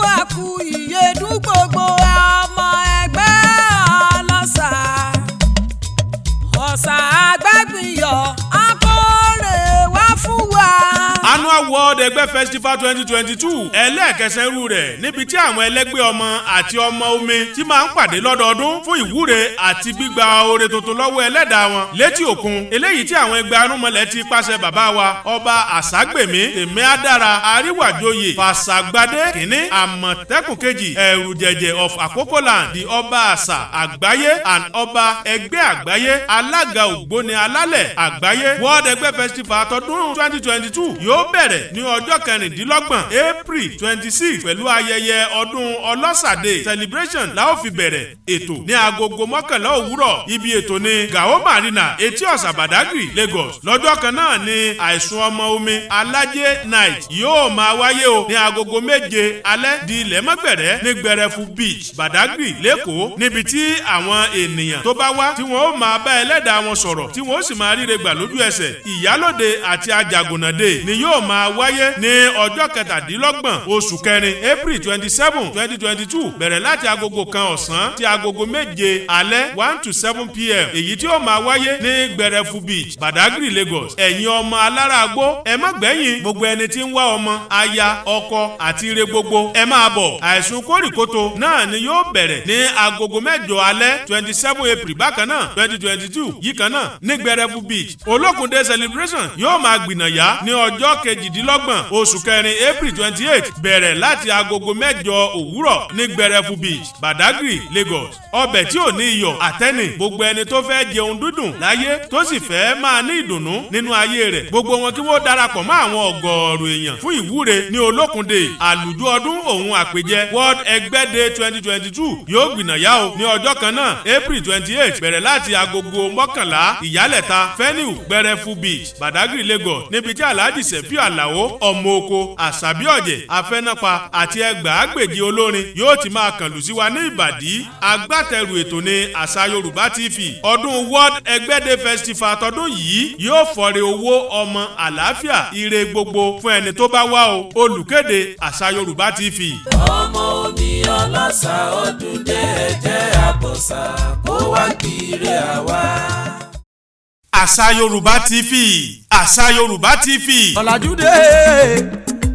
Àkú ìyèdún gbogbo ọmọ ẹgbẹ́ ọlọ́sà. Ọ̀sà àgbẹ̀gbìyọ̀ akóre wá fún wa. Annual World Ẹgbẹ́ Festival 2022, ẹlẹ́ẹ̀kẹsẹ̀ irú rẹ̀, níbi tí àwọn ẹlẹ́gbẹ́ ọmọ àti ọmọ omi ti máa ń pàdé lọ́dọọdún fún ìwúre àti gbígba oore tuntun lọ́wọ́ ẹlẹ́dàá wọn létí òkun, eléyìí tí àwọn ẹgbẹ́ arúnmọlẹ̀ ti pàṣẹ bàbá wa, Ọba Àságbèmí Tèmíádára Àríwájòyè Fàṣàgbadé Kínní, Àmọ̀tẹ́kùn Kejì, Ẹ̀rù Jẹ̀jẹ̀ of Àkókòland, the Ọba Àṣà Àgbáyé and Ọba Ẹgbẹ́ Àgbáyé, alága Ògbóni Alálẹ̀ Àgbáyé. World Ẹgbẹ́ Festival tọdún 2022 yóò bẹ̀rẹ̀ ní ọjọ́ 26, April 26, pẹ̀lú ayẹyẹ ọdún Ọlọ́sàdé celebration la ó fi bẹ̀rẹ̀ ètò ní agogo 11 òwúrọ̀. Ibi ètò ní Gao Marina, Etí Ọ̀sà, Badagry, Lagos. Lọ́jọ́ kan náà ni Àìsùn Ọmọ Omi Alájẹ Night yóò máa wáyé o ní agogo 7 alẹ́ di ilẹ̀ mọ́gbẹ̀rẹ́ ní Gbẹrẹfu Beach, Badagry, l'Ékòó, níbi tí àwọn ènìyàn tó bá wá tí wọ́n ó máa bá ẹlẹ́dàá wọn sọ̀rọ̀, tí wọ́n ó sì máa ríre gbà lójú ẹsẹ̀. Ìyálòde àti Àjàgùnàdé ni yóò máa wáyé ní ọjọ́ 27 oṣù kẹrin, April 27, 2022, bẹ̀rẹ̀ láti agogo 1 ọ̀sán tí agogo 7 alẹ́, 1 to 7 p.m., èyí tí ó máa wáyé ní Gbẹrẹfu Beach, Badagry, Lagos. Ẹ̀yin ọmọ alára-agbó, ẹ má gbẹ̀yìn. Gbogbo ẹni tí ń wá ọmọ, aya, ọkọ àti ire gbogbo, ẹ máa bọ̀. Àìsùn kórìkòtò náà ni yóò bẹ̀rẹ̀ ní agogo 8 alẹ́, 27 April bákan náà, 2022 yìí kan náà, ní Gbẹrẹfu Beach. Olókùndé celebration yóò máa gbìnàyà ní ọjọ́ 28 oṣù kẹrin, April 28, bẹ̀rẹ̀ láti agogo 8 òwúrọ̀ ní Gbẹrẹfu Beach, Badagry, Lagos. Ọbẹ̀ tí ò ní iyọ̀ àtẹ́nì. Gbogbo ẹni tó fẹ́ jẹun dúdùn láyé, tó sì fẹ́ máa ní ìdùnnú nínú ayé rẹ̀, gbogbo wọn kí wọ́n darapọ̀ mọ́ àwọn ọ̀gọ̀ọ̀rọ̀ èèyàn fún ìwúre ní Olókùndé. Àlùjọ ọdún òun àpèjẹ World Ẹgbẹ́ Day 2022 yóò gbìnàyà o ní ọjọ́ kan náà, April 28, bẹ̀rẹ̀ láti agogo 11 ìyálẹ̀ta, venue Gbẹrẹfu Beach, Badagry, Lagos, níbi tí Alhaji Sefiu Alao, Ọmọ Oko Àṣàbí Ọ̀jẹ̀ Afẹ́nápa àti ẹgbàágbèjì olórin yóò ti máa kànlù sí wa ní ìbàdí. Agbátẹrù ètò ní Àṣà Yorùbá TV. Ọdún World Ẹgbẹ́dẹ Festival tọdún yìí yóò fọre owó, ọmọ, àlàáfíà, ire gbogbo fún ẹni tó bá wá o. Olùkéde, Àṣà Yorùbá TV. Ọmọ omi ọlọ́sà, ọdún dé, ẹ̀jẹ̀ àbọ̀sà kó wá gbìrì àwa. Àṣà Yorùbá TV, Àṣà Yorùbá TV. Ọ̀làjú dé,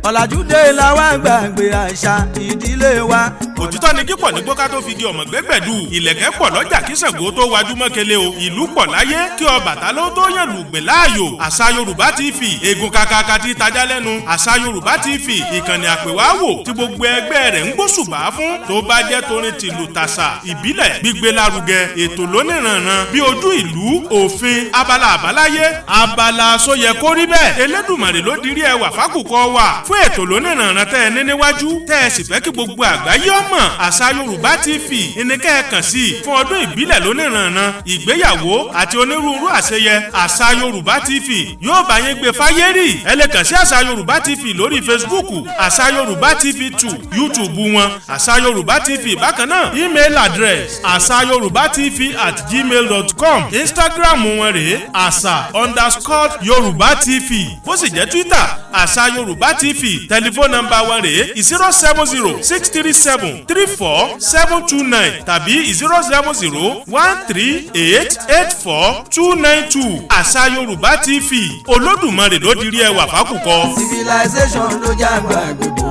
ọ̀làjú dé, làwa gbàgbé àṣà ìdílé wa. Òtítọ́ ni kíkọ̀ ní gbọ́ká tó fi di ọmọ gbẹ́gbẹ̀dù. Ìlẹ̀kẹ̀ pọ̀ lọ́jà kí Ṣàngó tó wájú mọ́kẹ́lẹ́ o. Ìlú pọ̀ láyé kí Ọbàtálá tó yàn lùgbẹ̀ láàyò. Àṣà Yorùbá TV, egun kakaka ti tajà lẹ́nu. Àṣà Yorùbá TV, ìkànnì àpèwáwò tí gbogbo ẹgbẹ́ rẹ̀ ń gbóṣùbà fún. Tó bá jẹ́ torin tìlù tàṣà ìbílẹ̀ gbígbé lárugẹ, ètò lóníranran bí ojú ìlú, òfin, abala àbáláyé, abala sóyẹ kó rí bẹ́ẹ̀. Elédùmarè ló dirí ẹwà fákùkọ wà fún ètò lóníranran tẹ́ ẹ ní níwájú, tẹ́ ẹ sì fẹ́ kí gbogbo àgbáyé ọmọ. Àṣà Yorùbá TV ìníkẹ́ ẹ kàn sí fún ọdún ìbílẹ̀ lóníranran, ìgbéyàwó àti onírúurú àṣeyẹ. Àṣà Yorùbá TV yóò bá yín gbé fáyé rì. Ẹ lè kàn sí Àṣà Yorùbá TV lórí Facebook, Àṣà Yorùbá TV 2, YouTube wọn, Àṣà Yorùbá TV bákan náà. Email address, àṣàyorùbátv@gmail.com. Instagram wọn rèé, àṣà_yorùbá tv. Bó sì jẹ́ Twitter, Àṣà Yorùbá TV. Tẹlifóònù nọ́mbà wọn rèé, 07063734729 tàbí 07013884292. Àṣà Yorùbá TV, Olódùmarè ló dirí ẹwà fákùkọ. Civilization ló já gbàgbé.